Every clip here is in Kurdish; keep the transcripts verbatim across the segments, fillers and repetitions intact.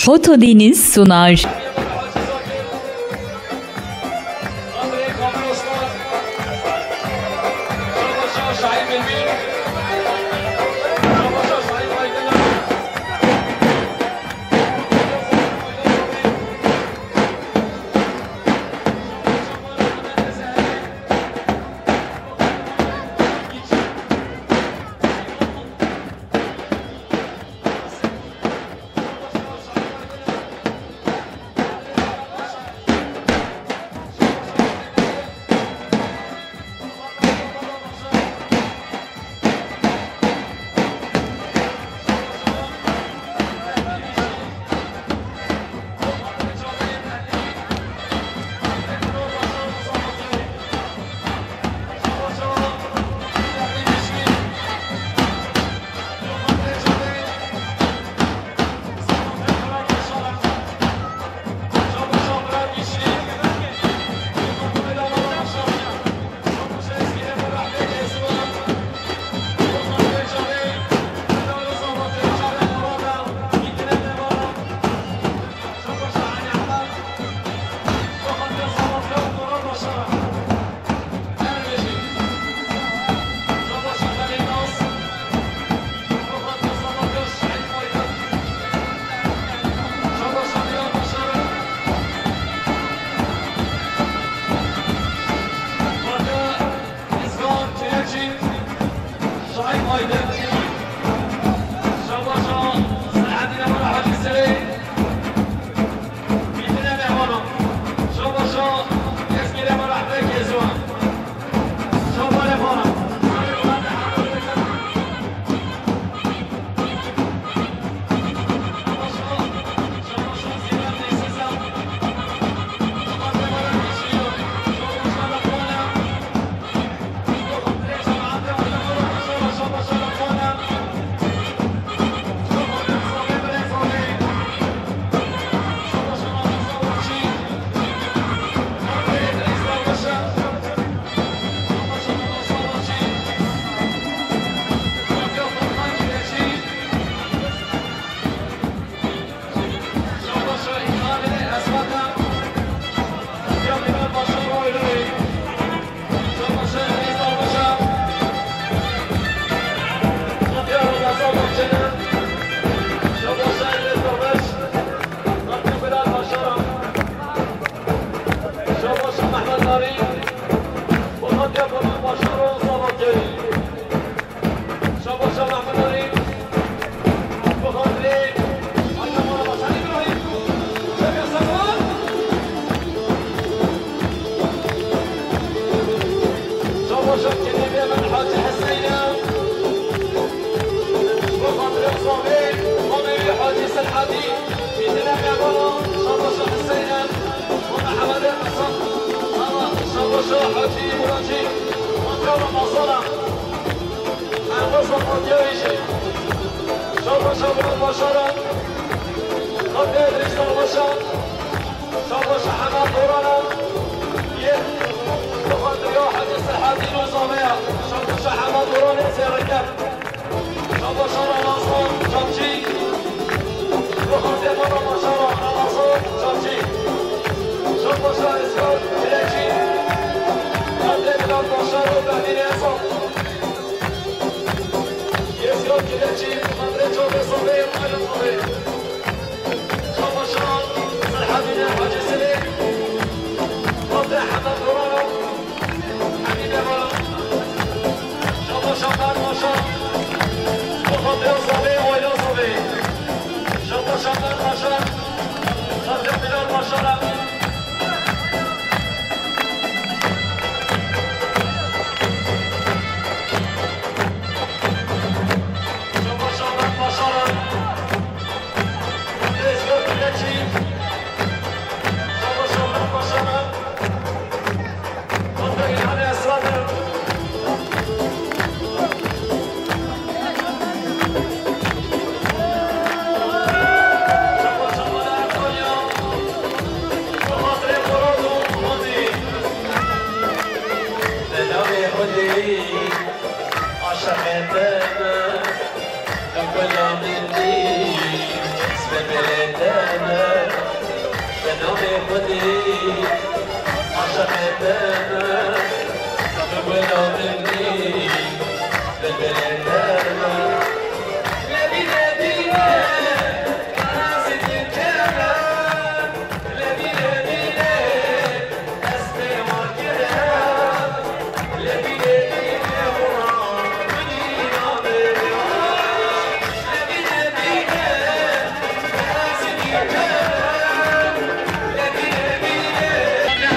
Fotodeniz sunar.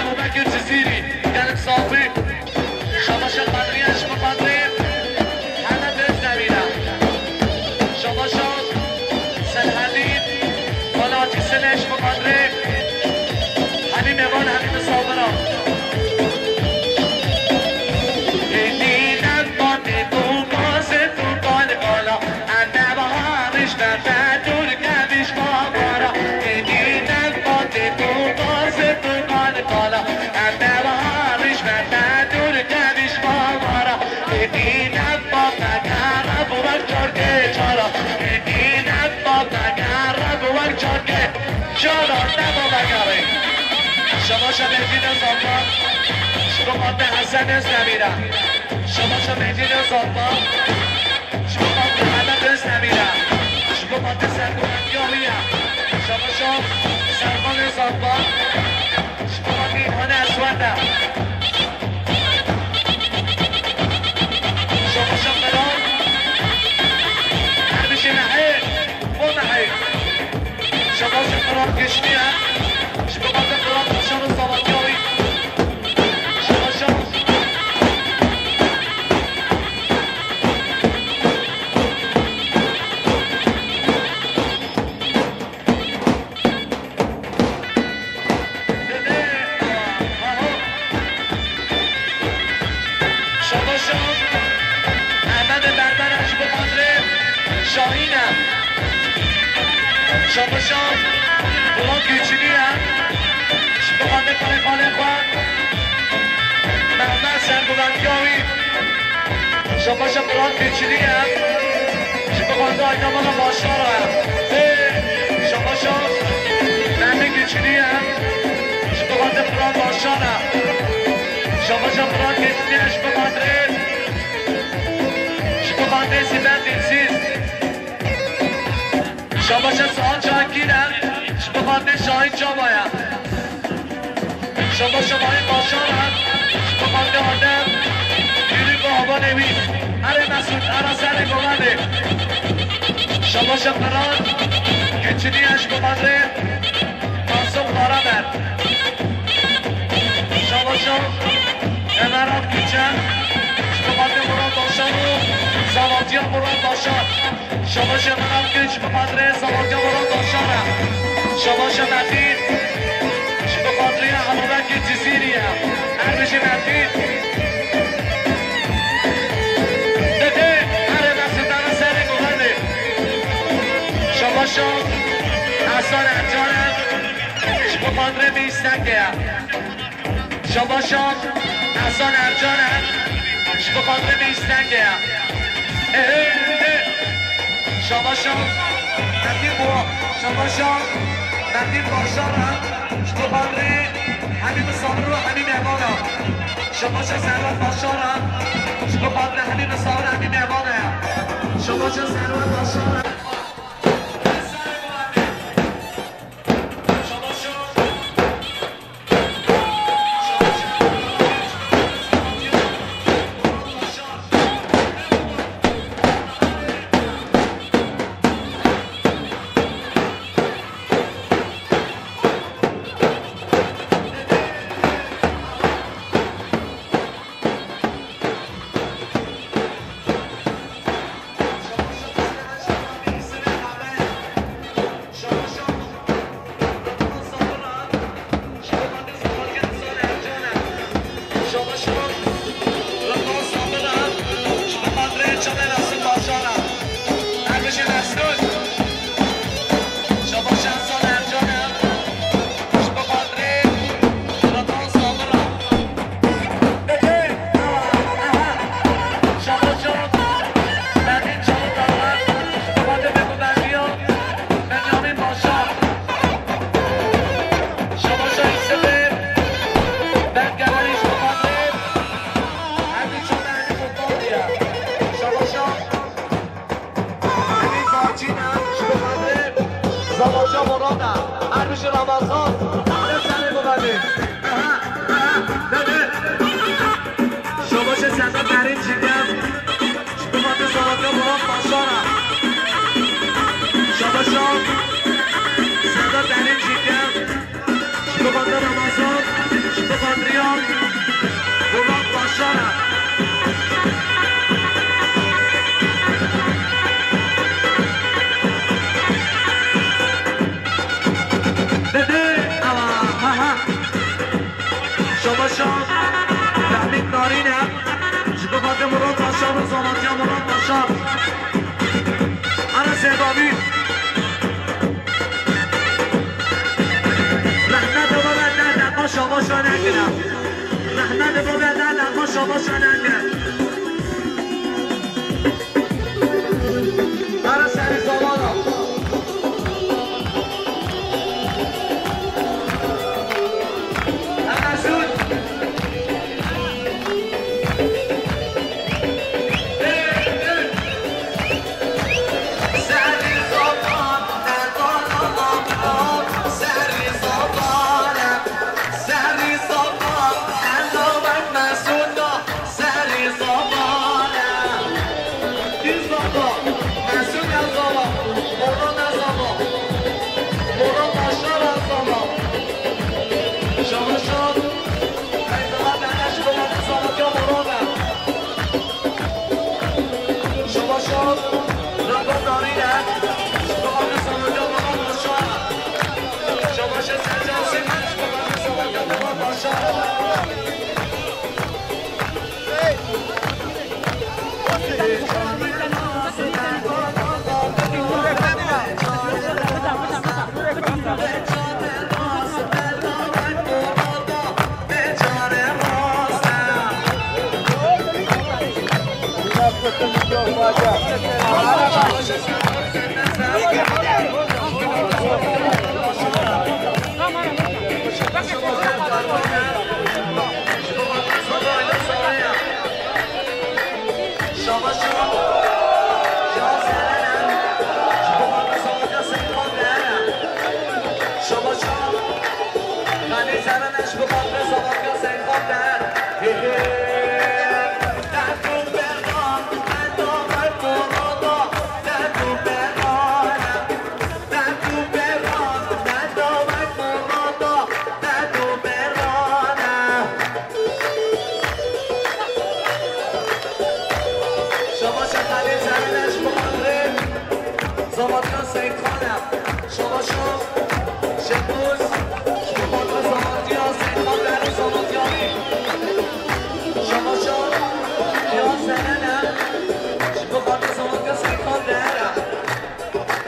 Abu Bekir Cizîrî, gelek safî. Şabaşa Qadriye ji bo Qadrê. Heme dest demîne. Şabaşa Selhedîn, Balatî Sine ji bo Qadrê. Hemî mêvan, hemî misafira. Êdî nem batê tu bazê tu bal bala. Ene baharîş me bedûr kevîş bavara. Êdî nem batê tu bazê tu bal bala. Ene baharîş me bedûr kevîş bavara. Êdî nem bate gere bi wek çorkê çara. Êdî nem bate gere bi wek çorkê çara. Dema vegerê. Şabaşa Mecîdê Zamba. Ji bo Qadrê Hesen Özdemîre. Şabaşa Mecîdê Zamba. Ji bo Qadrê Helen Özdemîre. Ji bo Qadrê Serguvendiya wî ye. Şabaşa Sermanê Zamba. Ji bo Qadrê Îlhanê Eswend e. Şabaşa Qeran. Her bijî mehê. Bol mehê. Şabaşa Qeran Güçlü ye. Ji bo Qadrê Qeran Paşa û Salatiya wî. Şabaşa. Şabaşa Ehmedê Berber e ji bo Qadrê Şahîn e. Şabaşa Bulat Güçlü ye. Ji bo Qadrê Xalê xwe. Mehmet Serguvendiya wî. Şabaşa Bulat Güçlü ye. Ji bo Qadrê Ayda Mala Başar e. Ê, şabaşa Mehmet Güçlü ye. Ji bo Qadrê Bulat Başar e. Şabaşa Bulat Güçlü ye. Ji bo Qadrê. Ji bo Qadrê Sîbel Dilsiz. Şabaşa Saad Şakir e. Ji bo Qadrê Şahin Çaba ye. Şabaşa Şahin Başar e. Ji bo Qadrê Adem. Yürü bu abanê wî. Erê Mesut, erê serê govendê. Şabaşa Qeran. Güçlü ye ji bo Qadrê. Masum Karaber. Şabaşa Emerat Gülçen. Ji bo Qadrê Murat Başar û Zavatiya Murat Başar. Şabaşa Meral Kılıç bi Qadrê Zavatiya Murat Başar e. Şabaşa Metin. Ji bo Qadrê Ebubekir Cizîrî ye. Her bijî Metin. Dede, erê Metin, dana serê govendê. Şabaşa Hasan Ercan e. Ji bo Qadrê Bîstekê ye. Şabaşa Hasan Ercan e. Ji bo Qadrê Bîstekê ye. Ê, ê, ê. Şabaşa Metin Boğa. Şabaşa Metin Başar e. Ji bo Qadrê hemî misafir û hemî mêvan e. Şabaşa Servet Başar e. Ji bo Qadrê hemî misafir, hemî mêvan e. Şabaşa Servet Başar e. Ramazan, ne sene bu bende? Aha, aha, ne, ne? Şabaşê Serdar Derîn Çîtem. Şabaşê Salatya Murat Başara. Şabaşa Serdar Derîn Çîtem. Şabaşa Ramazan. Şabaşa Adrian. Murat Başara. Dede, awa, ha, ha. Şabaşa, Fehmî Narîne. Ji bo xatir Murat Paşa, bo zomatiya Murat Paşa. Ara Serdabî. Rehmet baba, deh deqa şabaşa nekire. Rehmet baba, deh deqa şabaşa nekire. Ara serî zamana. Ana şut. Serî zaman, serî zaman. Serî Safa, Endavek Mesûda, Serî Safa ne. Kî Safa? Mesûd ne Safa, Moran ne Safa. Moran Başar ne Safa. Şamaşan, Feyzala Deneş, Moran ne Safa, ya Moran ne. Şamaşan, Rabat Darîne, Şamaşan Sercan Sîmen, Şamaşan Rabat Başar. Şamaşa Xalê Zerine ji bo xatirê Zavatkan Seyîd Xan e. Şamaşa Şehboz ji bo xatirê Zavatkiya Seyîd Xan Derû Zavatkiyanî. Şamaşa Kiya Zerine ji bo xatirê Zavatkiya Seyîd Xan Derû.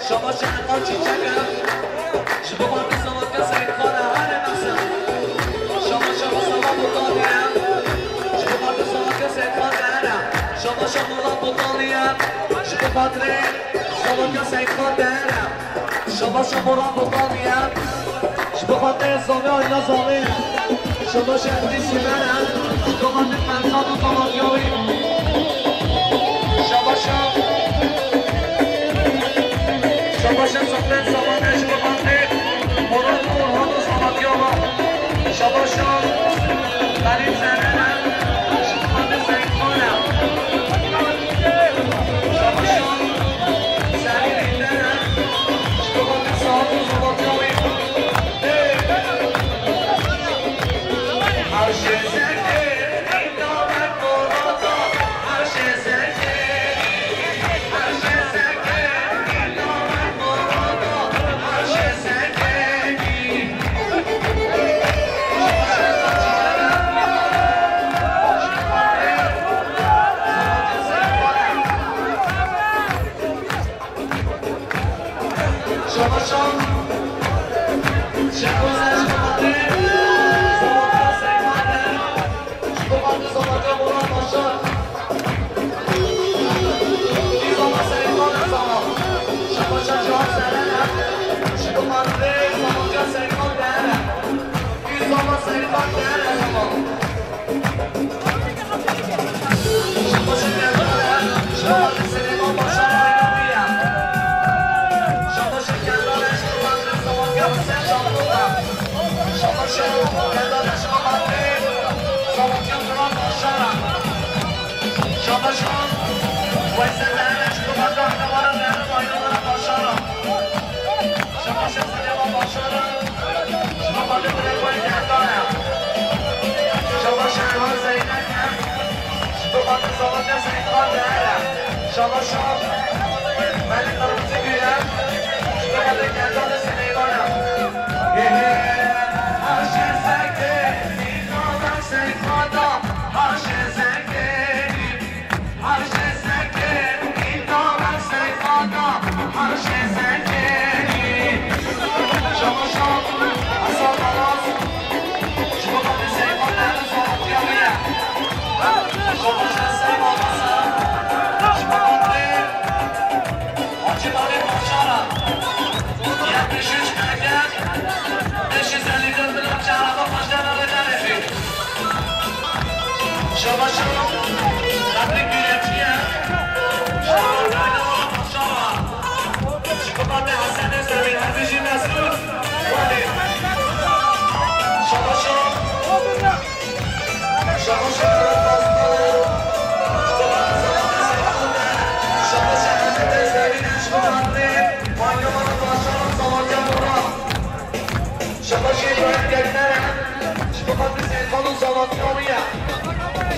Şamaşa Eqal Çîçek e. Ji bo xatir Zavatkiya Seyîd Xan e. Hale Mehsen. Şamaşa Mustafa Botanî e. Ji bo xatir Zavatkiya Seyîd Xan Deher e. Şamaşa Murat Botanî e. Ji bo xatirê Zavatkiya Seyîd Xan Deher e. Şamaşa Murat Botanî e. Ji bo xatirê Zomê Ayna Zomê. Şabaşa Evdî Sîmen e. Ji bo xatir Mersad û Zamantiya wî. Şabaşa. Şabaşa Sohbet Zaman e ji bo xatir Murat û Orhan û Zamantiya wî. Şabaşa Xelîl Zeren e. Ji bo xatir Seyîd Xan e. Şabaşa Selîm Înder e. Ji bo xatir Saad û Zamantiya wî. Şabaşan, Şehbaz Eşkabadê, Zamantiya Seyfadê, ji bo xatir Zamantiya Boran Başar. Î Zaman Seyfadê Zaman. Şabaşa Cihan Serene, ji bo xatirê Zamantiya Seyfadê Dere. Î Zaman Seyfadê Dere Zaman. Şabaş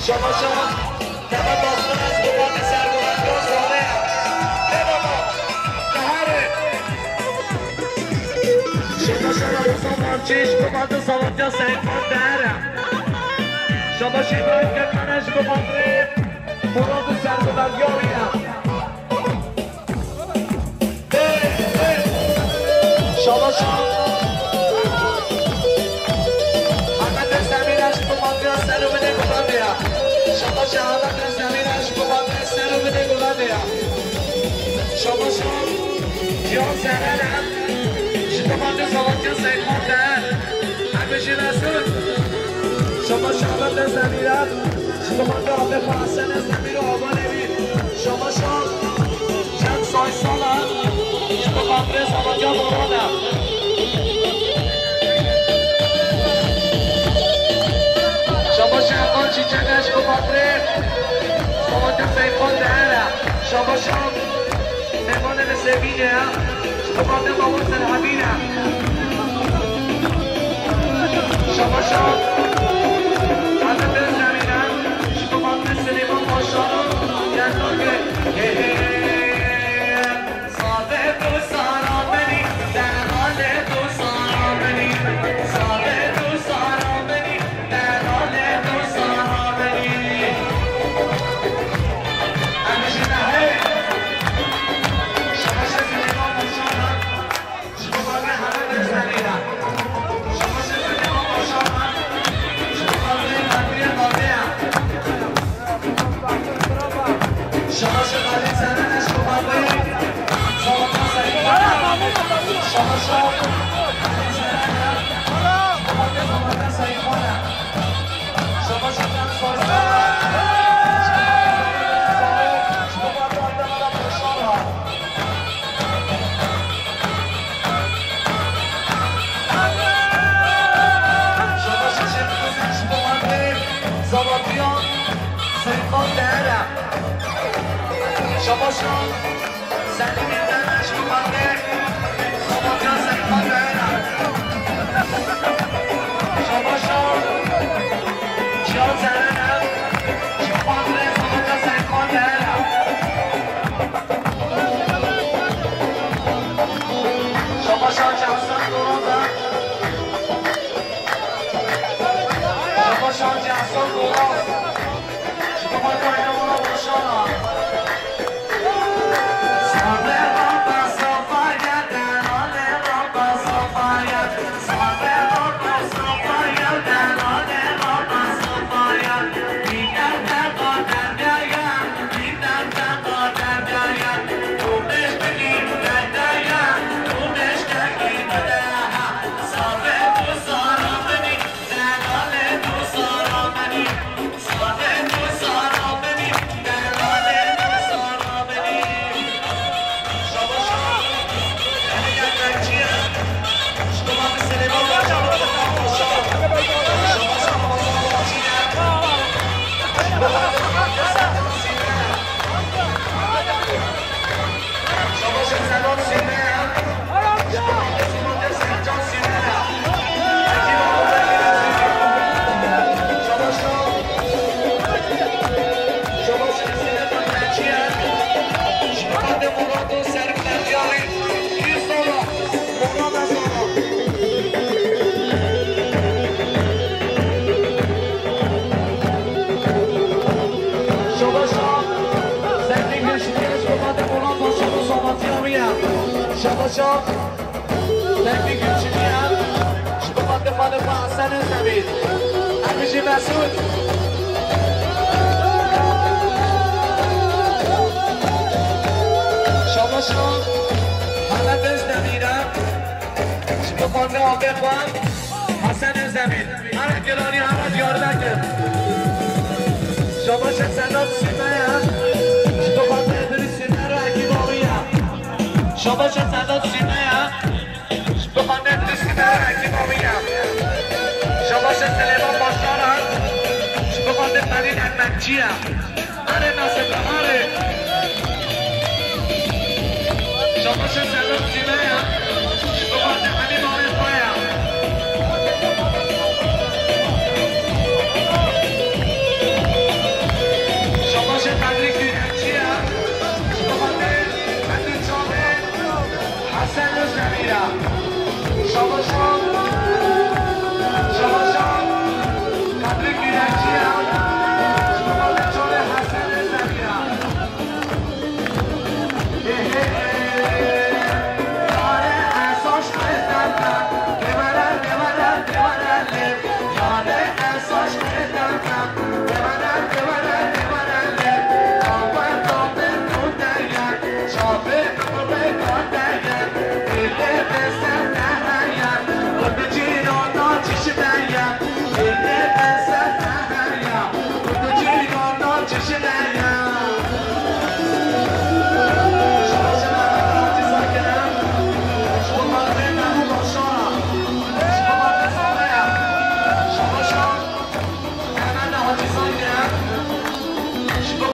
Şabaş Seyfan Dere. Şabaş İbrahim Gökmen'e ji bo xatirê Murat û sergodandiya wî ye. Şabaş Ahmet Özdemir ji bo xatirê ser û binê guhê wî ye. Şabaş Ahmet Özdemir ji bo xatirê ser û binê guhê wî ye. Şabaş Cihan Zerere. Ji bo xatirê Seyfan Dere. Hemî jî Resul. Şabaş Ahmet Özdemir. Ji bo xatirê Atefa Hesen Özdemir û avalê wî. Şabaş Cem Saysal e. Ji bo xatirê Savaca Boran e. Şabaş Erkan Çiçek e. Ji bo xatirê Savaca Seyfan Dere. Şabaş Mêvanê li Sevînê ye. Ji bo xatirê Bawur Serhemîn e. Şabaşa Hemîd Özdemir e. Ji bo xatirê Silêman Paşa. Gerdagê. Hê, hê. Sade tu sara beni, derhale tu sara beni. Sade tu sara beni, derhale tu sara beni. Em jî ne hey. Şabaşa Silêman Paşa. Ji bo xatirê Hemîd Özdemir e. Şabaşa Silêman Paşa. Ji bo xatirê Bedrî Qadî ye. Şabaşa Xalîd Zeren e. Ji bo xatirê Savaca Seyfan e. Şabaşa Xalîd Zeren e. Ji bo xatirê Savaca Seyfan e. Şabaşa Can Soysal. Ji bo xatirê Paşa. Şabaşa Şevkuzî ji bo xatirê Zavatiyan Seyfan Dere. Şabaşa Selimî Dere ji bo xatirê Zavatiyan Seyfan Dere. Şabaşa Cihan Zerere ji bo xatirê Zavatiyan Seyfan Dere. Şabaşa Cahsan Doraz e. Şabaşa Cahsan Doraz. Ji bo xatirê Bayramona Başana. Sabe Rabba Safa gel, derane Rabba Safa gel. Sabe Rabba Safa gel, derane Rabba Safa gel. Dîner te qader gel, dîner te qader gel. Şah, Tevfîk Gülçiniye, ji bo xatir xalê xwe Hesen Özdemir. Em bijî Mesûd. Şabaşa Mehmet Özdemir e, ji bo xatir avê xwe Hesen Özdemir. Her giranî heme Diyarbekir. Şabaşa Sedat Sime ye, ji bo xatir Edris Sime re ekîba wî ye. Şabaşa Sedat Sime ye. Ji bo xatir Edris Sime re ekîba wî ye. Şabaşa Silêman Başar e. Ji bo xatir Ferîd Ermekçî ye. Erê nasib be, erê. Şabaşa Sedat Sime ye. Ji bo xatir Elî Marê xwe ye. Şabaşa Bedrî Kuyumçî ye. Ji bo xatir Bedrî Çavê. Hesen Özdemir e. Şabaşa